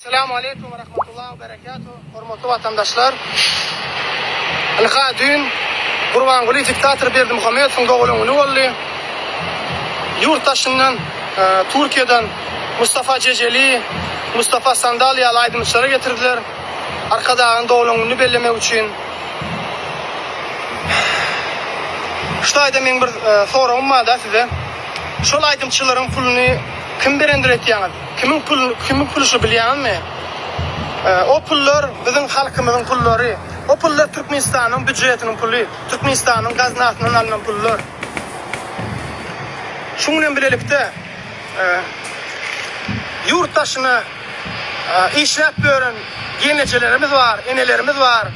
Salam aleýkum we rahmetullah we berekatuh hormatly watandaşlar. Ynha düýn Gurbanguly diktator Berdimuhamedowyň doglan güni boldy. Ýurt daşyndan e, Türkiýeden Mustafa Jejeli, Mustafa Sandal ýaly aýdymçylary getirdiler. Arkadagyň doglan gününi bellemek üçin. Şu taýda meň bir e, soragym bar-da size. Şol aýdymçylaryň puluny kim berendir etýäňiz? Kimiň pul kimiň puly şu bilýäňizmi? O pullar biziň halkymyzyň pullary. O pullar Türkmenistanyň býujetiniň puly, Türkmenistanyň gaznasyndan alnan pullar. Şuň bilen bilelikde ýurt daşyna işläp ýören gelnejelerimiz bar, enelerimiz bar.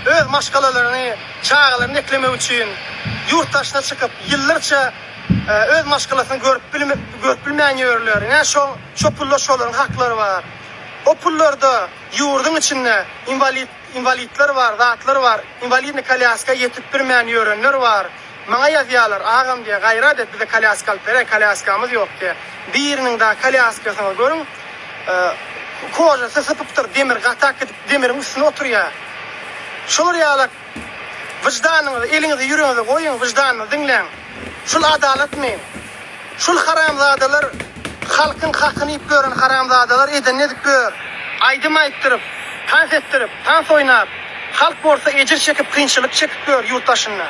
Öz maşgalalaryny, çagalaryny eklemek üçin ýurt daşyna çykyp, ýyllarça öz maşgalasyny görüp görüp bilmän ýörler. Ine şo şo pulda şolaryň haklary bar. O pullarda ýurduň içinde inwalid inwalidler bar, zatlar bar. Inwalidny kolýaska ýetip bilmän ýörenler bar. Maňa ýazýarlar, agam diýýär, gaýrat et bize kolýaska alyp beräý, kolýaskamyz ýok diýýär. Biriniň dagy kolýaskasyny görüň, kožasy sypypdyr, demir gatak gidip demiriň üstüne oturýar. Şolar ýalak Wyždanyňyzy, eliňizi ýüregiňize goýuň, wyždanyňyzy diňläň. Şul adalatmy? Şul haramzadalar halkyň hakyny iýip ýören haramzadalar edenini edip ýör. Aýdym aýtdyryp, tans etdirip, tans oýnap, halk bolsa ejir çekip, kynçylyk çekip ýör ýurt daşynda.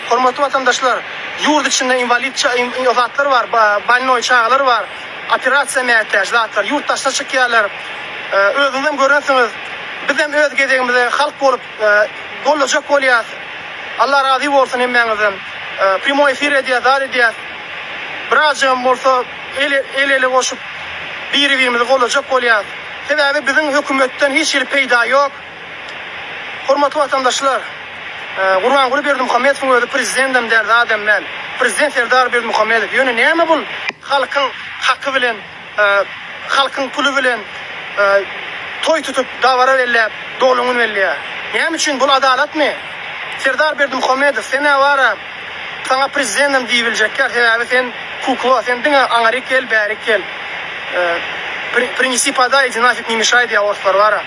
Hormatly watandaşlar, ýurt içinde inwalid zatlar bar, bolnoý çagalar bar, operasiýa mätäç zatlar, ýurt daşyna çykýarlar. Özüňizem görensiňiz, bizem öz gezegimize halk bolup Gollajak bolýas. Allah razy bolsun hemmäňizden. Primoý efir edýäs, zat edýäs. Birazjygam bolsa el el ele goşup biri birimizi gollajak bolýas. Sebäbi biziň hökümetden hiç hili peýda ýok. Hormatly watandaşlar, Gurbanguly Berdimuhamedowyň özi prezidendem däl, zadam däl. Prezident Serdar Berdimuhamedow. Ýöne näme bul halkyň haky bilen halkyň puly bilen toý tutup, dabara belläp, doglan gün belleýär. Näme üçin? Bul adalatmy? Serdar Berdimuhamedow, sen-ä bar-a, saňa prezidendem diýibiljekgär, sebäbi sen kukla, sen diňe aňaryk gel, bärik gel. Prinesi podaý, idi nafig ne mešaý diýýär orslar bar-a.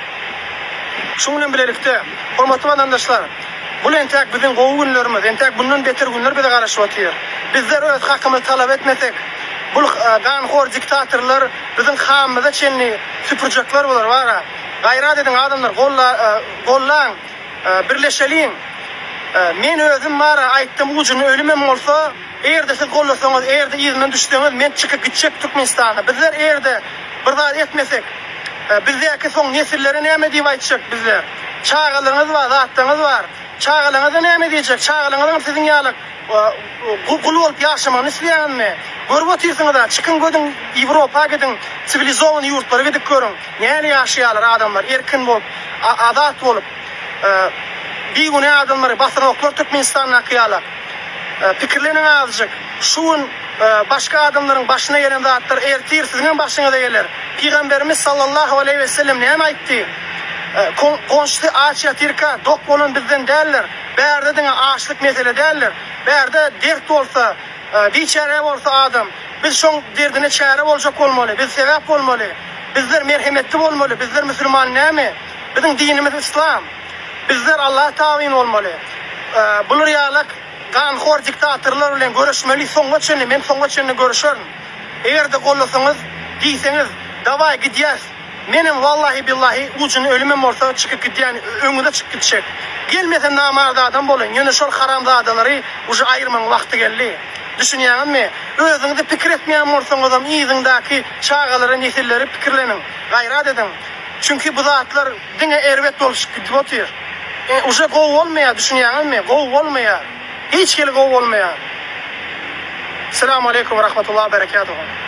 Şuň bilen bilelikde, hormatly watandaşlar, bul entäk biziň gowy günlerimiz, entäk bundan beter günler bize garaşyp otyr. Bizler öz hakymyzy talap etmesek, Bul ganhor diktatorlar biziň hamymyza çenli süpürjekler bular bara. Gaýrat ediň adamlar gollaň birleşeliň. Men özüm bara aýtdym ujuny ölümem bolsa egerde siz gollasaňyz egerde yzyndan düşseňiz men çykyp gitjek Türkmenistana. Bizler egerde bir zat etmesek bizdäki soň nesillere näme diýip aýtjak bizler. Çagalaryňyz bar zatlaryňyz bar. Çagalaryňyza näme diýjek çagalaryňyzyňam siziň ýaly Gul bolup ýaşamagyny isleýäňizmi? Görüp otyrsyňyza, çykyň gödüň Ýewropa gidiň, siwilizowanyý ýurtlara gidip görüň, nähili ýaşaýarlar adamlar, erkin bolup, azat bolup. Bigünä adamlary basanoklar Türkmenistandaky ýala. Pikirleniň azjyk. Şu gün başga adamlaryň başyna gelen zatlar ertir siziňem başyňyza geler. Pygamberimiz sallallahu aleýhi wesellem näme aýtdy? Goňşusy aç ýatyrka dok bolan bizden däldir. Bärde diňe açlyk mesele däldir. Bärde dert bolsa, biçäre bolsa adam, biz şoň derdine çäre boljak bolmaly, biz sebäp bolmaly. Bizler merhemetli bolmaly, bizler müsülman näme? Biziň dinimiz yslam. Bizler Allaha tabyn bolmaly. Bular ýalak ganhor diktatorlar bilen göreşmeli soňuna çenli, men soňuna çenli göreşerin. Eger-de gollasaňyz, diýseňiz, dawaý gidýäs. Menem wallahi billahi ujuny ölümem bolsa çykyp gidýän öňüňize çykyp gitjek. Gelmesem namart adam bolaýyn ýöne şol haramzadalary uje aýyrmagyň wagty geldi. Düşünýäňizmi? Özüňizi pikir etmeýän bolsaňyzam yzyňdaky çagalary nesilleri pikirleniň. Gaýrat ediň. Çünki bu zatlar diňe erbet bolup gidip otyr. Uje gowy bolmaýar düşünýäňizmi? Gowy bolmaýar. Hiç hili gowy bolmaýar. Selamaleýkum we rahmetullah berekatuhu.